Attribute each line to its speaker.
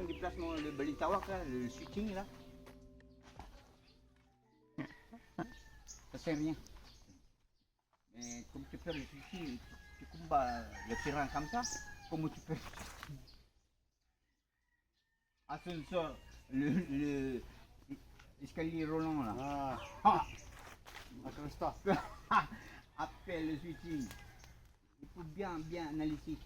Speaker 1: déplacement, le balintawak là, le switching là. Ça sert à rien. Mais comme tu fais le switching, tu combats le terrain comme ça, comment tu peux ascenseur, le escalier roulant là.
Speaker 2: Ah,
Speaker 1: Ah,
Speaker 2: accroche-toi.
Speaker 1: Appelle le switching. Il faut bien, bien analyser.